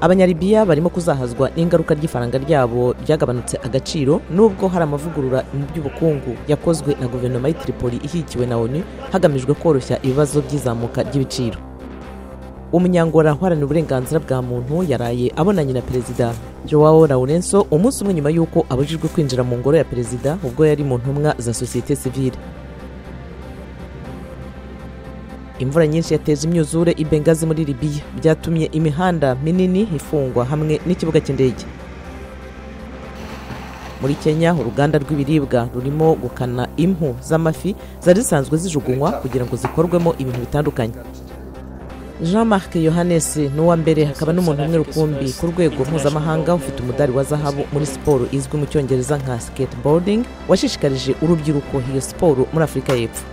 Abanyalibiya barimo kuzahazwa n'ingaruka ry'ifaranga ryabo ryagabanutse agaciro, nubwo hari amavugurura mu by'ubukungu yakozwe na guverinoma y'i Tripoli ishyigikiwe na ONU hagamijwe koroshya ibibazo by'izamuka ry'ibiciro. Umunyangora uharanira uburenganzira bwa muntu yaraye abonanye na Perezida Joao Lourenço umunsi umwe nyuma y'uko abujijwe kwinjira mu ngoro ya perezida ubwo yari mu ntumwa za sosiyete sivile. Imvura nyinshi yateje imyuzure i Benghazi muri Libya, byatumye imihanda minini ifungwa hamwe n'ikibuga cy'indege. Muri Kenya, uruganda rw'ibiribwa rurimo gukana impu z'amafi zari zisanzwe zijugunywa kugira ngo zikorwemo ibintu bitandukanye. Jean-Marc Yohannes ni uwa mbere hakaba n'umuntu umwe rukumbi ku rwego mpuzamahanga ufite umudari wa zahabu muri siporo izwi mu Cyongereza nka skateboarding, washishikarije urubyiruko iyo siporo muri Afurika y'Epfo.